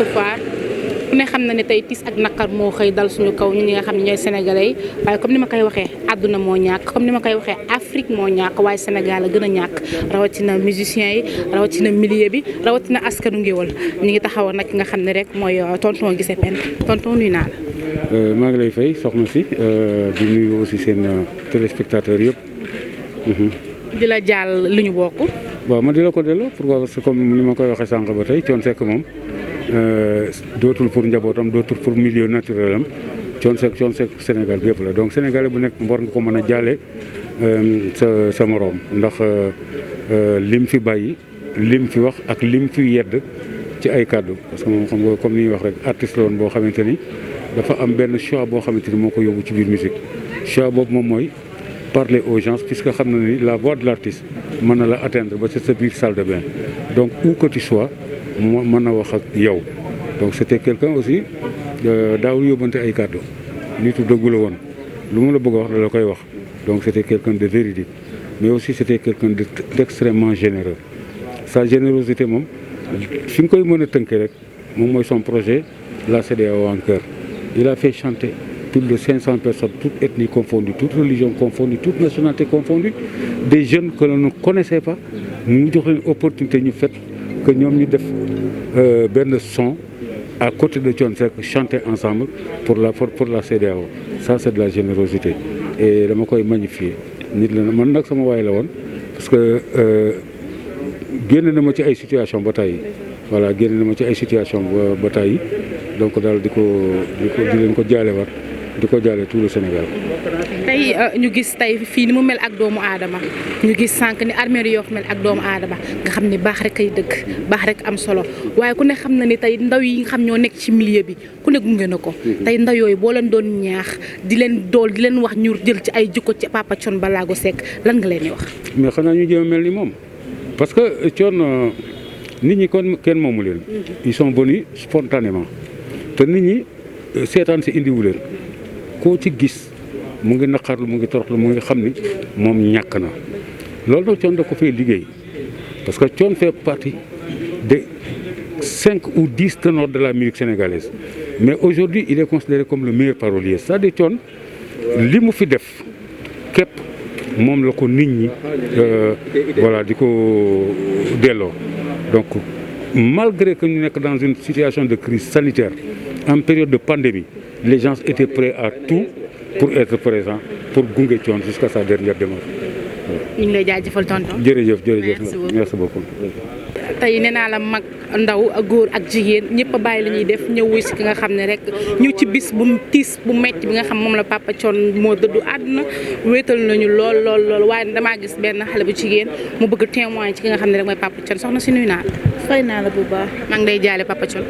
Faar ku ne xam na ne tey tiis ak naqar moo xëy dal suñu kaw ñi nga xam ne ñooy sénégalais yi waaye comme ni ma koy waxee àdduna moo ñàkk comme ni ma koy waxee Afrique moo ñàkk waaye Sénégal a gën a ñàkk rawatina musiciens yi rawatina milieu bi rawatina askanu Ngéwël ñi ngi taxaw nag nga xam ne rek mooy tonton Guissé Péne tonton nuyu naa la. maa ngi lay fay soxna si di nuyu aussi seen téléspectateurs yëpp. di la jàll li ñu bokk. waaw ma di la ko delloo pourquoi parce que comme ni ma koy waxee sànq ba tey Thione Seck moom dootul pour njabootam dootul pour milieu naturel am Thione Seck Sénégal bi yëpp la donc sénégalais bu nekk war nga ko mën a jaale sa moroom ndax lim fi bàyyi lim fi wax ak lim fi yedd ci ay kàddu parce que moom xam nga comme ni ñuy wax rek artiste la woon boo xamante ni dafa am benn choix boo xamante ni moo ko yóbbu ci biir musique choix boobu moom mooy parler aux gens puisque xam na ni la voix de l'artiste mën na la atteindre ba ci sa biir salle de bain donc où que tu sois mën na wax ak yow donc c'était quelqu'un aussi daawul yóbbante ay kàddu nitu dëggu la woon lu mu la bëgg a wax da la koy wax donc c'était quelqu'un de véridique mais aussi c'était quelqu'un d'extrêmement généreux sa générosité moom fi nga koy mën a tënkee rek moom mooy son projet la CEDEAO en cœur il a fait chanter plus de 500 personnes toutes ethnies confondues toutes religions confondues toutes nationalités confondues des jeunes que l'on ne connaissait pas mu jox leen opportunité ñu fait que ñoom ñu def benn son à côté de Thione Seck chanter ensemble pour la CEDEAO ça c'est de la générosité et dama koy magnifier nit la man nag sama waay la woon parce que génn na ma ci ay situation ba tey voilà génn na ma ci ay situation ba tey donc daal di leen ko jaalewaat di ko jaale tout le Sénégal. tey ñu gis tey fii ni mu mel ak doomu aadama ñu gis sànq ni armée Yoff mel ak doomu aadama nga xam ni baax rek ay dëgg baax rek am solo waaye ku ne xam na ni tey ndaw yi nga xam ñoo nekk ci milieu bi ku ne gunge na ko. tey ndaw yooyu boo leen doon ñaax di leen wax ñu jël ci ay jikko ci Papa Thione Ballago Seck lan nga leen di wax. mais xanaa ñu jéem a mel ni moom parce que Thione nit ñi kon kenn moomu leen. ils sont venus spontanément te nit ñi seetaan si indiwu leen koo ci gis mu ngi naqarlu mu ngi toroxlu mu ngi xam ni moom ñàkk na loolu nag Thione da ko fay liggéey parce que Thione fait partie des 5 ou 10 ténors de la musique sénégalaise mais aujourd'hui il est considéré comme le meilleur parolier c'est-à-dire Thione li mu fi def képp moom la ko nit ñi voilà di ko delloo donc malgré que ñu nekk dans une situation de crise sanitaire en période de pandémie les gens étaient prêts à tout pour être présents pour gunge Thione jusqu'à sa dernière démarche. ñu ngi lay jaajëfal tonton. jërëjëf merci beaucoup. tey nee naa la mag ndaw góor ak jigéen ñëpp a bàyyi la ñuy def ñëw wuy si ki nga xam ne rek ñëw ci bis bu tiis bu metti bi nga xam moom la Papa Thione moo dëddu àdduna wéetal nañu lool waaye damaa gis benn xale bu jigéen mu bëgg témoin ci ki nga xam ne rek mooy Papa Thione soxna si nuyu naa la. fay naa la bu baax. maa ngi lay jaale Papa Thione.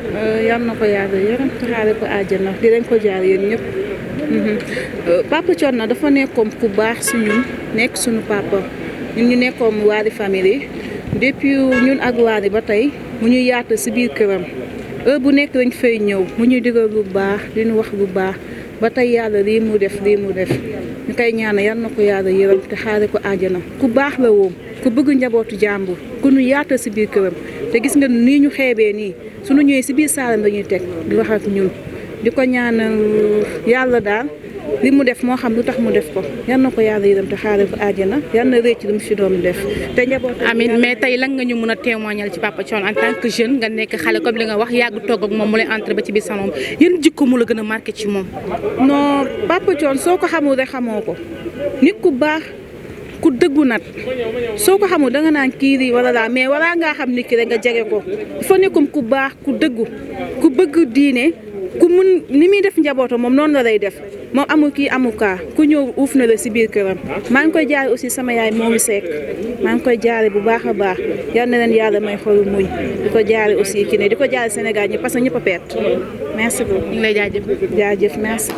yal na ko yàlla yërëm taxaare ko àjjana di leen ko jaar yéen ñëpp. Papa Thione na dafa nekkoon ku baax si ñun nekk suñu papa ñun ñu nekkoon Wally famille depuis ñun ak Wally ba tey mu ñu yaata si biir këram heure bu nekk dañ fay ñëw mu ñuy digal lu baax di ñu wax lu baax ba tey yàlla lii mu def ñu koy ñaanal yal na ko yàlla yërëm te xaare ko àjjana ku baax la woon ku bëgg njabootu jàmbur ku ñu yaata si biir këram te gis nga nii ñu xeebee nii suñu ñëwee si biir saalam dañuy teg di wax ak ñun di ko ñaanal yàlla daal li mu def moo xam lu tax mu def ko yal na ko yàlla yërëm te xaare ko àjjana yal na rëcc li mu fi doon def te njaboot. amiin mais tey lan nga ñu mën a témoigner ci Papa Thione en tant que jeune nga nekk xale comme li nga wax yàgg togg ak moom mu lay entré ba ci biir salon yan jikko mu la gën a marqué ci moom. non Papa Thione soo ko xamul rek xamoo ko nit ku baax ku dëggu nat soo ko xamul danga naan kii lii wala laa mais walaa ngaa xam nit ki rek nga jege ko dafa nekkum ku baax ku dëggu ku bëgg diine ku mun ni muy def njabootam moom noonu la lay def moom amul kii amul kaa ku ñëw uuf na la si biir këram maa ngi koy jaare aussi sama yaay moomu Seck maa ngi koy jaare bu baax a baax yal na leen yàlla may xolu muñ di ko jaare aussi ki ne di ko jaare Sénégal ñi parce que ñëpp a perte merci beaucoup. ñu ngi lay jaajëf merci.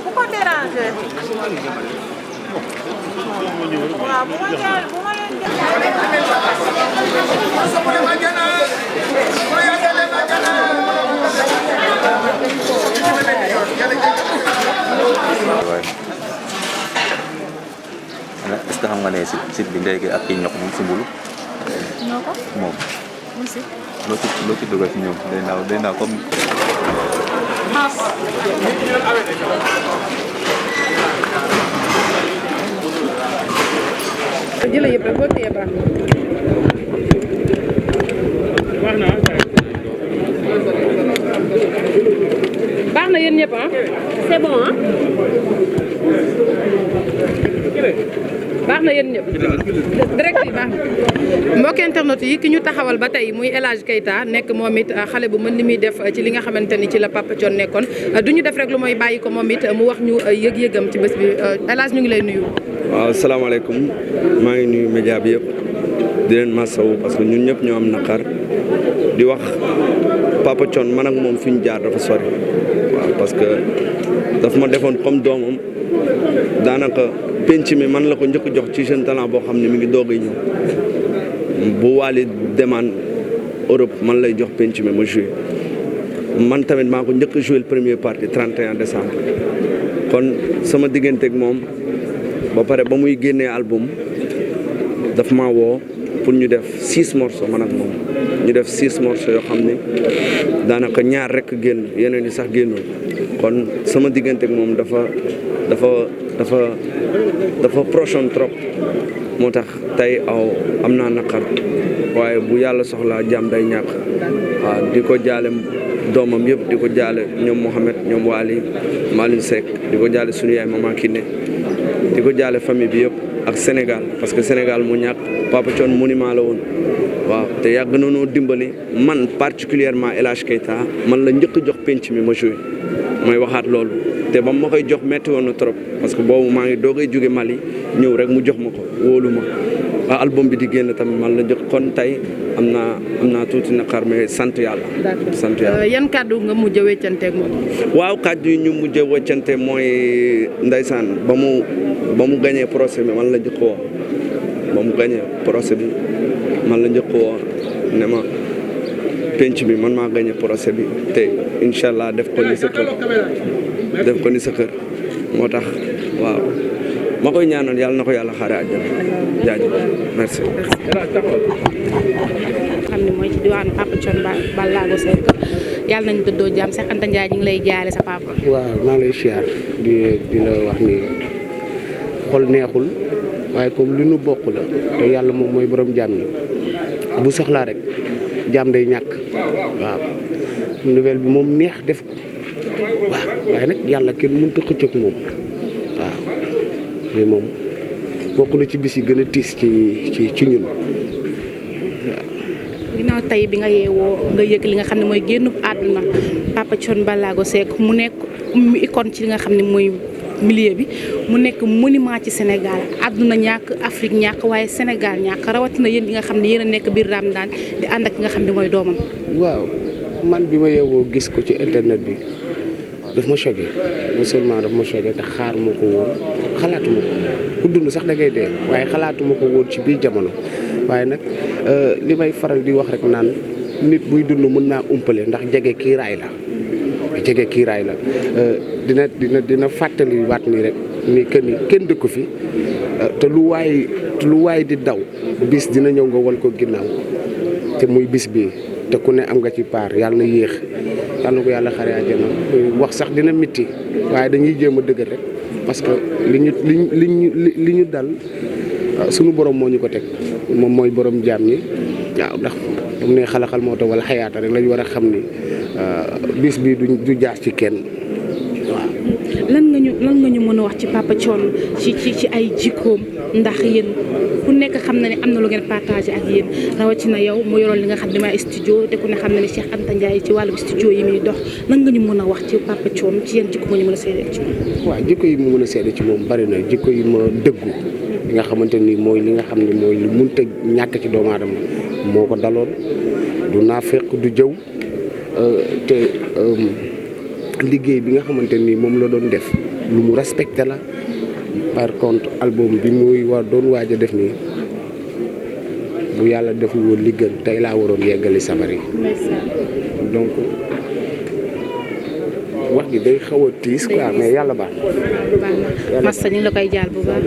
Pourquoi déranger? Est-ce que xam nga ne site bi Ndeye Gueye ak kii ñox moom si mbulu Noo ko moom mun si loo ci dugal ci ñoom day naaw comme jëla yëpp rek boo téye baax na yéen ñëpp ah c'est bon ah baax na yéen ñëpp direct yi baax na mbokk internet yi ki ñu taxawal ba tey muy El Hadj Keita nekk moom it xale bu mën li muy def ci li nga xamante ni ci la Papa Thione nekkoon du ñu def rek lu mooy bàyyi ko moom it mu wax ñu yëg-yëgam ci bés bi El Hadj ñu ngi lay nuyu. waaw salaamaaleykum maa ngi nuyu média bi yëpp di leen masawu parce que ñun ñëpp ñoo am naqar di wax Papa Thione man ak moom fi ñu jaar dafa sori waaw parce que daf ma defoon comme doomam daanaka penc mi man la ko njëkk jox ci jeune talent boo xam ne mi ngi doog a ñëw bu Wally demande Europe man lay jox penc mi ma joué man tamit maa ko njëkk a joué le premier partie 31 décembre kon sama digganteeg moom ba pare ba muy génnee album daf ma woo pour ñu def 6 morceaux man ak moom ñu def 6 morceaux yoo xam ne daanaka ñaar rek génn yeneen yi sax génnul kon sama digganteeg moom dafa prochain trop moo tax tey am naa naqar waaye bu yàlla soxlaa jàmm day ñàkk waaw di ko jaale doomam yëpp di ko jaale ñoom Mohamed ñoom Wally Malick Seck di ko jaale suñu yaay Mama Kiné di ko jaale famille bi yëpp ak Sénégal parce que Sénégal mu ñàkk Papa Thione monument la woon waaw te yàgg na noo dimbali man particulièrement El Hadj Keita man la njëkk jox penc mi ma joué mooy waxaat loolu te ba ma koy jox metti woon na trop parce que boobu maa ngi doogay jóge Mali ñëw rek mu jox ma ko wóolu ma album bi di génn tamit man la jox kon tey am naa tuuti naqar mais sant yàlla. sant yàlla yan kàddu nga mujj a weccanteeg moom. waaw kàddu yi ñu mujj a weccante mooy ndeysaan ba mu gañee procès bi man la njëkk woo ba mu gañee procès bi man la njëkk woo ne ma penc bi man maa gañee procès bi te incha allah def ko ni sa kër moo tax waaw ma koy ñaanal yàlla na ko yàlla xaare àjjana jaajëf merci. xam ne mooy ci diwaanu Papa Thione Ballago Seck yàlla nañu dëddoo jàmm Cheikh Anta Ndiaye ñu ngi lay jaale sa papa. waaw maa ngi lay siyaar di la wax ni xol neexul waaye comme li nu bokk la te yàlla moom mooy borom jaam ñi bu soxlaa rek jaam day ñàkk waaw nouvelle bi moom neex def ko waaw waaye nag yàlla kenn mënut a xëcc ak moom waaw mais moom bokk na ci bis yi gën a tiis ci ñun waaw. ginnaaw tey bi nga yeewoo nga yëg li nga xam ne mooy génn àdduna Papa Thione Ballago Seck mu nekk mu icône ci li nga xam ne mooy milieu bi mu nekk monument ci Sénégal àdduna ñàkk Afrique ñàkk waaye Sénégal ñàkk rawatina yéen yi nga xam ne yéen a nekk biir Ramadaan di ànd ak ki nga xam ne mooy doomam. waaw man bi ma yeewoo gis ko ci internet bi daf ma choqué non seulement daf ma choqué te xaaruma ko woon xalaatuma ko ku dund sax da ngay dee waaye xalaatuma ko woon ci biir jamono waaye nag li may faral di wax rek naan nit buy dund mën naa umpale ndax jege kiiraay la dina fàttali waat nii rek ni kenn dëkku fi te lu waay di daw bis dina ñëw nga won ko ginnaaw te muy bis bi te ku ne am nga ci part yàlla na yéex yàlla na ko yàlla xare àjjana wax sax dina mitti waaye dañuy jéem a dëgër rek parce que li ñu dal sunu borom moo ñu ko teg moom mooy borom jaam ñi waaw ndax mu ne xalaxal moo tax wala xayaata rek lañ war a xam ni bis bi du jaar ci kenn waaw. lan nga ñu mën a wax ci Papa Thione ci ay jikkoom ndax yéen ku nekk xam na ne am na lu ngeen partagé ak yéen rawatina yow mu yoroon li nga xam ne mooy studio te ku ne xam na ne Cheikh Anta Ndiaye ci wàllum studio yi muy dox lan nga ñu mën a wax ci Papa Thione ci yéen jikko nga ñu mën a seede ci moom. waaw jikko yi mu mën a seede ci moom bari na jikko yi ma dëggu li nga xamante ni mooy li nga xam ne mooy lu mënta ñàkk ci doomu aadama moo ko daloon du naafeq du jëw te liggéey bi nga xamante ni moom la doon def lu mu respecté la. par contre album bi muy doon waaj a def nii bu yàlla deful woon li gën tey laa waroon yeggali sabar yi donc wax gi day xaw a tiis quoi mais yàlla baax na. Massa ñu ngi la koy jaal bu baax.